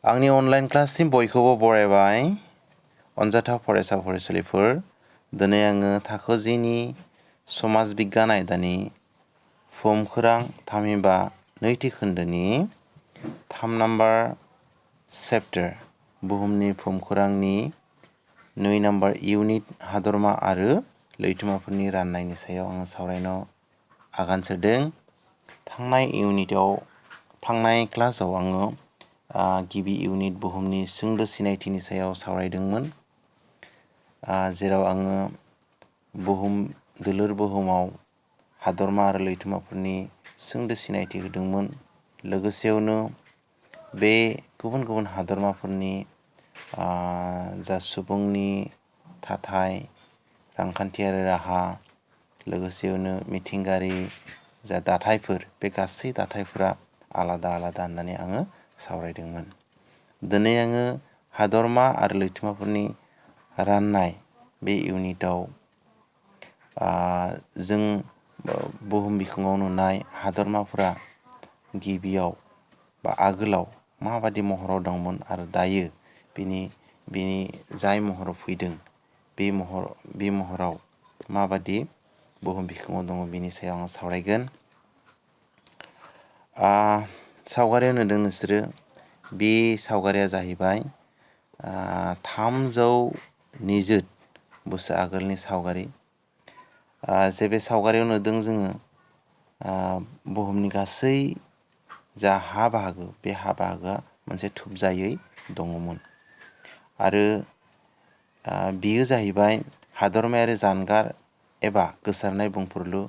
आंनि अनलाइन क्लाससिम बयखौबो बरायबाय अनजाथाव फरायसा फरायसुलिफोर दिनै आङो थाखो 10 नि समाज बिगियान आयदानि भुमखौरां थामहिनबा नैथि खोन्दोनि 3 नाम्बार चेप्टार बुहुमनि भुमखौरांनि 2 नाम्बार इउनिट हादरमा आरो लैथोमाफोरनि राननायनि सायाव आङो सावरायनो आगान सुरदों। थांनाय क्लासाव आङो गिबि इउनिट बुहुमनि सुंद' सिनायथिनि सायाव सावरायदोंमोन, जेराव आङो दुलुर बुहुमाव हादरमा आरो लैथोमाफोरनि सुंद' सिनायथि होदोंमोन। लोगोसेयावनो बे गुबुन गुबुन हादरमाफोरनि जा सुबुंनि थाथाय, रांखान्थियारि राहा, लोगोसेयावनो मिथिंगायारि जा दाथायफोर, बे गासै दाथायफोरा आलादा आलादा होननानै आङो सावरायदोंमोन। दिनै आङो हादरमा आरो लैथोमाफोरनि राननाय बे इउनिटआव जों बुहुम बिखुङाव नुनाय हादरमाफोरा गिबियाव बा आगोलाव माबादि महराव दंमोन आरो दायो बिनि जाय महराव फैदों बे महराव माबादि बुहुम बिखुङाव दङ बेनि सायाव आं सावरायगोन। सावगारियाव नुदों नोंसोरो, बे सावगारिया जाहैबाय 320 बोसोर आगोलनि सावगारि। जे बे सावगारियाव नुदों जोङो बुहुमनि गासै जा हा बाहागो, बे हा बाहागोआ मोनसे थुबजायै दङमोन आरो बियो जाहैबाय हादरमायारि जानगार एबा गोसारनाय बुंफुरलु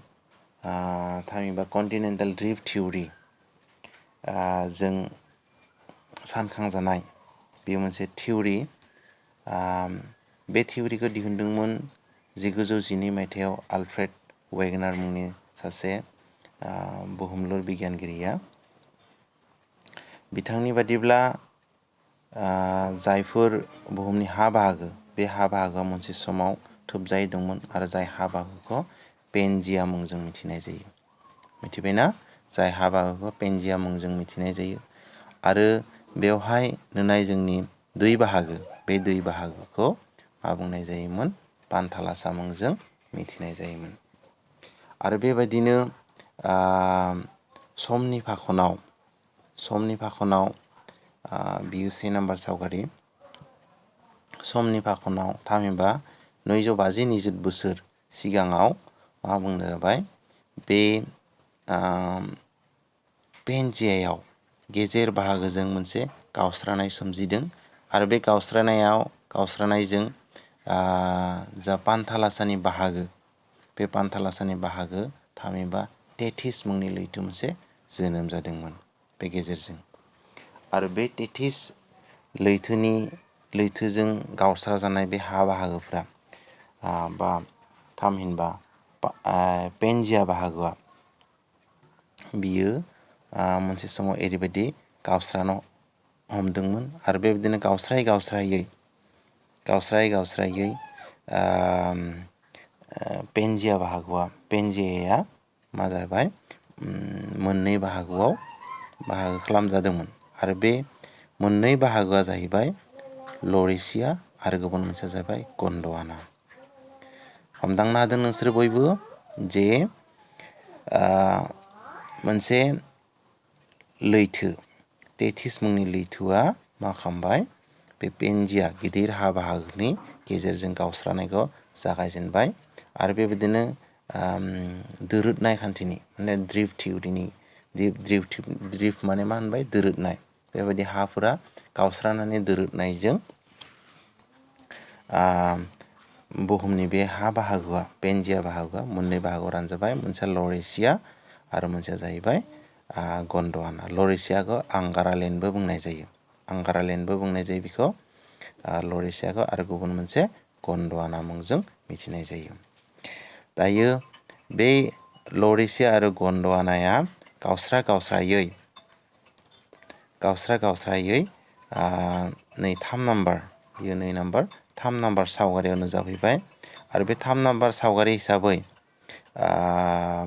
थामहिनबा कन्टिनेन्टेल ड्रिफ्ट थिउरि जों सानखांजानाय बेयो मोनसे थिउरि। बे थिउरिखौ दिहुनदोंमोन 1912 मायथाइयाव आलफ्रेड वेगनार मुंनि सासे बुहुमलुर बिगियानगिरिया। बिथांनि बादिब्ला जायफोर बुहुमनि हा बाहागो, बे हा बाहागोआ मोनसे समाव थुबजायै दंमोन आरो जाय हा बाहागोखौ पेनजिया मुंजों मिथिनाय जायो। मिथिबायना? जाय हा बाहागोखौ पेनजिया मुंजों मिथिनाय जायो आरो बेवहाय नुनाय जोंनि दै बाहागो, बे दै बाहागोखौ मा बुंनाय जायोमोन? पान्थालासा मुंजों मिथिनाय जायोमोन। आरो बेबायदिनो समनि फाखनाव बियो 1 नाम्बार सावगारि। समनि फाखनाव थामहिनबा 250 निजुत बोसोर सिगाङाव मा बुंनाय जाबाय? बे पेनजियायाव गेजेर बाहागोजों मोनसे गावस्रानाय सोमजिदों आरो बे गावस्रानायजों जा पान्थालासानि बाहागो, बे पान्थालासानि बाहागो थामहिनबा टेथिस मुंनि लैथो मोनसे जोनोम जादोंमोन बे गेजेरजों। आरो बे टेथिस लैथोजों गावस्राजानाय बे हा बाहागोफ्रा थामहिनबा पेनजिया बाहागोआ बियो मोनसे समाव ओरैबायदि गावस्रानो हमदोंमोन आरो बेबायदिनो गावस्रायै पेनजियाया मा जाबाय? मोननै बाहागोआव बाहागो खालामजादोंमोन आरो बे मोननै बाहागोआ जाहैबाय लरेशिया आरो गुबुन मोनसेया जाहैबाय गन्डवाना। हमदांनो हादों नोंसोर बयबो जे मोनसे लैथो, टेथिस मुंनि लैथोआ मा खालामबाय? बे पेनजिया गिदिर हा बाहागोनि गेजेरजों गावस्रानायखौ जागायजेनबाय आरो बेबायदिनो दोरोदनाय खान्थिनि माने ड्रिफ्ट थिउरिनि ड्रिफ्ट माने मा होनबाय? दोरोदनाय। बेबायदि हाफोरा गावस्रानानै दोरोदनायजों बुहुमनि बे हा बाहागोआ, पेनजिया बाहागोआ मोननै बाहागोआव रानजाबाय। मोनसेया लरेशिया आरो मोनसेया जाहैबाय गन्डवाना। लरेशियाखौ आंगारालेण्डबो बुंनाय जायो। बेखौ लरेशियाखौ आरो गुबुन मोनसे गन्डवाना मुंजों मिथिनाय जायो। दायो बे लरेशिया आरो गन्डवानाया गावस्रायै 3 नाम्बार सावगारियाव नुजाफैबाय आरो बे 3 नाम्बार सावगारि हिसाबै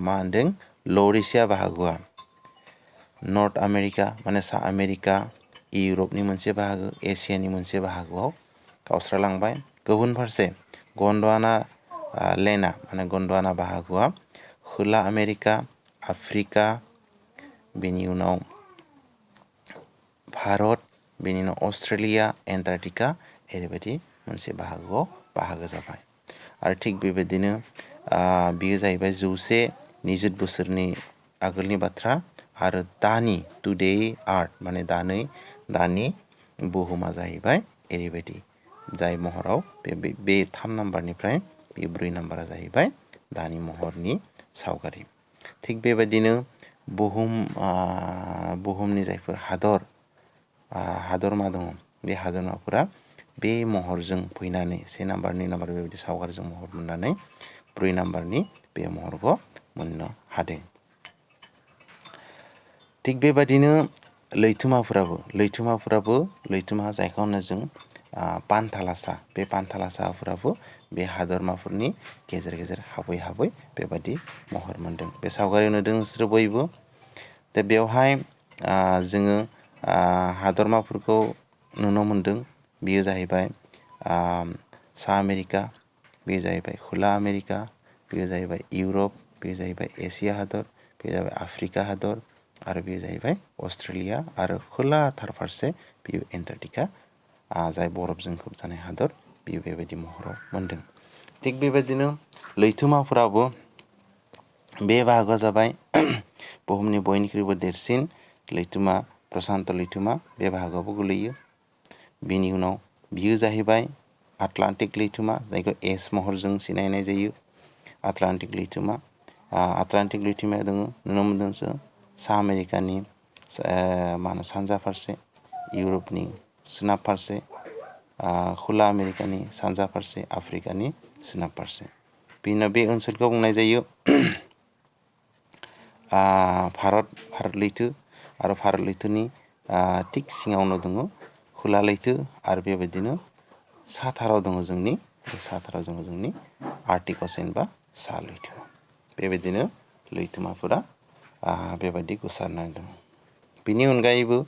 मा होनदों? लरेशिया बाहागोआ नर्थ आमेरिका माने सा आमेरिका, इउरपनि मोनसे बाहागो, एसियानि मोनसे बाहागोआव गावस्रालांबाय। गुबुन फारसे गन्डवाना लेन्डआ माने गन्डवाना बाहागोआ खोला आमेरिका, आफ्रिका, बेनि उनाव भारत, बेनि उनाव अस्ट्रेलिया, एन्टार्कटिका ओरैबायदि मोनसे बाहागोआव बाहागो जाबाय। आरो थिग बेबायदिनो बेयो जाहैबाय 120 बोसोरनि आगोलनि बाथ्रा। आरो दानि टुडे आर्थ माने दानि बुहुमा जाहैबाय ओरैबायदि जाय महराव बे 3 नाम्बारनिफ्राय बे 4 नाम्बारा जाहैबाय दानि महरनि सावगारि। थिग बेबायदिनो बुहुमनि जायफोर हादरमा दङ, बे हादरमाफोरा बे महरजों फैनानै 1 नाम्बार 2 नाम्बार बेबायदि सावगारिजों महर मोननानै 4 नाम्बारनि बे महरखौ मोननो हादों। थिग बेबायदिनो लैथोमा जायखौ होनो जों पान्थालासा, बे पान्थालासाफोराबो बे हादरमाफोरनि गेजेर गेजेर हाबै हाबै बेबायदि महर मोनदों। बे सावगारियाव नुदों नोंसोरो बयबो। दा बेवहाय जोङो हादरमाफोरखौ नुनो मोनदों। बेयो जाहैबाय सा आमेरिका, बेयो जाहैबाय खोला आमेरिका, बेयो जाहैबाय इउरप, बेयो जाहैबाय एसिया हादर, बेयो जाहैबाय आफ्रिका हादर, आरो बेयो जाहैबाय अस्ट्रेलिया, आरो खोलाथार फारसे बेयो एन्टार्कटिका जाय बरफजों खोबजानाय हादर, बेयो बेबायदि महराव मोनदों। थिग बेबायदिनो लैथोमाफोराबो बे बाहागोआ जाबाय बुहुमनि बयनिख्रुइबो देरसिन लैथोमा प्रसान्त लैथोमा, बे बाहागोआवबो गोलैयो। बेनि उनाव बियो जाहैबाय आटलान्टिक लैथोमा, जायखौ एस महरजों सिनायनाय जायो। आटलान्टिक लैथोमाया दङ नुनो मोनदोंसो सा आमेरिकानि सानजा फारसे, इउरपनि सोनाब फारसे, खोला आमेरिकानि सानजा फारसे, आफ्रिकानि सोनाब फारसे। बेनि उनाव बे ओनसोलखौ बुंनाय जायो भारत लैथो, आरो भारत लैथोनि थिग सिङावनो दङ खोला लैथो, आरो बेबायदिनो साथाराव दङ जोंनि आर्कटिक असेन बा सा लैथो। बेबायदिनो लैथोमाफोरा बेबायदि गोसारनानै दङ। बेनि अनगायैबो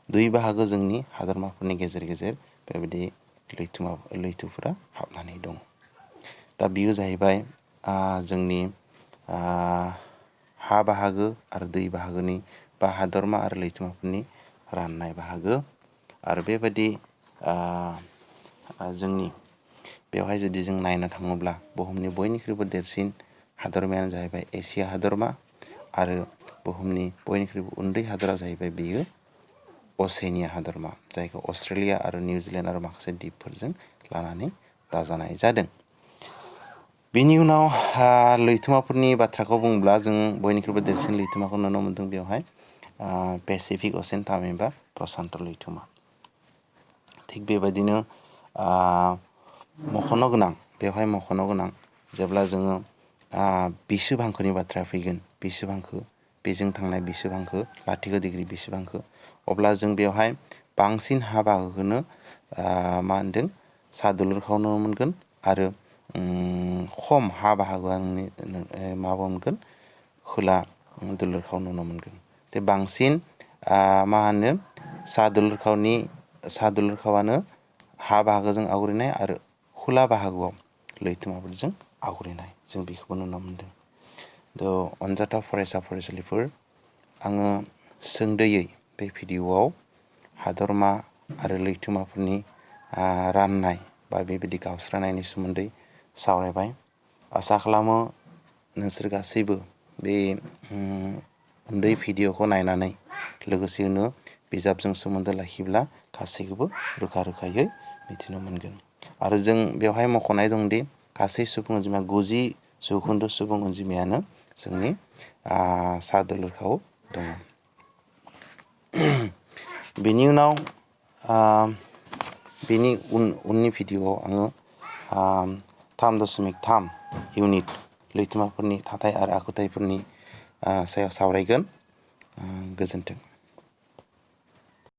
2 बाहागो जोंनि हादरमाफोरनि गेजेर गेजेर बेबायदि लैथोफोरा हाबनानै दङ। दा बेयो जाहैबाय जोंनि हा बाहागो आरो दै बाहागोनि बा हादरमा आरो लैथोमाफोरनि राननाय बाहागो। आरो बेबायदि जोंनि बेवहाय जुदि जों नायनो थाङोब्ला बुहुमनि बयनिख्रुइबो देरसिन हादरमायानो जाहैबाय एसिया हादरमा, आरो बुहुमनि बयनिख्रुइबो उन्दै हादरा जाहैबाय बेयो असेनिया हादरमा, जायखौ अस्ट्रेलिया आरो निउजिलेण्ड आरो माखासे द्वीपफोरजों लानानै दाजानाय जादों। बेनि उनाव लैथोमाफोरनि बाथ्राखौ बुङोब्ला जों बयनिख्रुइबो देरसिन लैथोमाखौ नुनो मोनदों बेवहाय पेसिफिक असेन थामहिनबा प्रसान्त लैथोमा। थिग बेबायदिनो मख'नो गोनां जेब्ला जोङो बिसुबांखोनि बाथ्रा फैगोन, बेजों थांनाय बिसुबांखो 0° बिसुबांखो, अब्ला जों बेवहाय बांसिन हा बाहागोखौनो मा होनदों सा दुलुरखाव नुनो मोनगोन, आरो खम हा बाहागोआ मा मोनगोन खोला दुलुरखाव नुनो मोनगोन। बांसिन मा होनो सा दुलुरखावानो हा बाहागोजों आवग्रिनाय, आरो खोला बाहागोआव लैथोमाफोरजों आवग्रिनाय जों बेखौबो नुनो मोनदों। अनजाथाव फरायसा फरायसुलिफोर, आङो सुंद'यै बे भिडिअ'आव हादरमा आरो लैथोमाफोरनि राननाय बा बेबायदि गावस्रानायनि सोमोन्दै सावरायबाय। आसा खालामो नोंसोर गासैबो बे उन्दै भिडिअ'खौ नायनानै लोगोसेनो बिजाबजों सोमोन्दो लाखिब्ला गासैखौबो रोखा रोखायै मिथिनो मोनगोन। आरो जों बेवहाय मख'नाय दंदि गासै सुबुं अनजिमा 90% सुबुं अनजिमायानो जोंनि सा दुलुरखाव दङ। बेनि उनाव बेनि उननि भिडिअ'आव आङो 3.3 इउनिट लैथोमाफोरनि थाथाय आरो आखुथायफोरनि सायाव सावरायगोन। गोजोन्थों।